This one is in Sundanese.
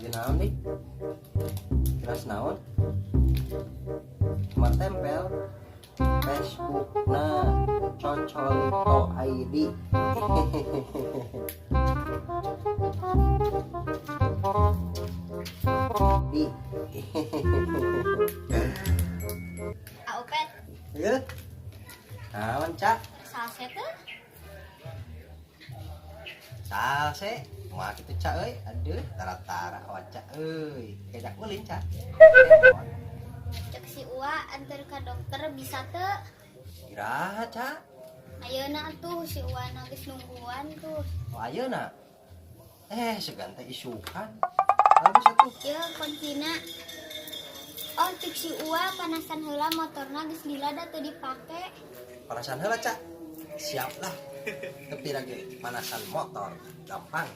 Ieu naon nih? Jelas naon? Cuma tempel Facebook na Cocolito ID. Di. Aupet. Ieu. Naon, Cak? Salse teh? Salse. Mah kitu, Cak, euy. Aduh, tara-tara waca euy. Kejak ulin, Cak. Cek si Uwa anter ka dokter bisa teu? Iraha, Cak? Ayeuna tuh, si Uwa na geus nungguan tuh. Oh, ayeuna. Eh, sugan teh isukan. Bagus atuh. Ieu kuncina. Oh, cek si Uwa panasan heula motorna, geus lila da teu dipake. Panasan heula, Cak. Siap lah. Tapi lagi panasan motor, gampang.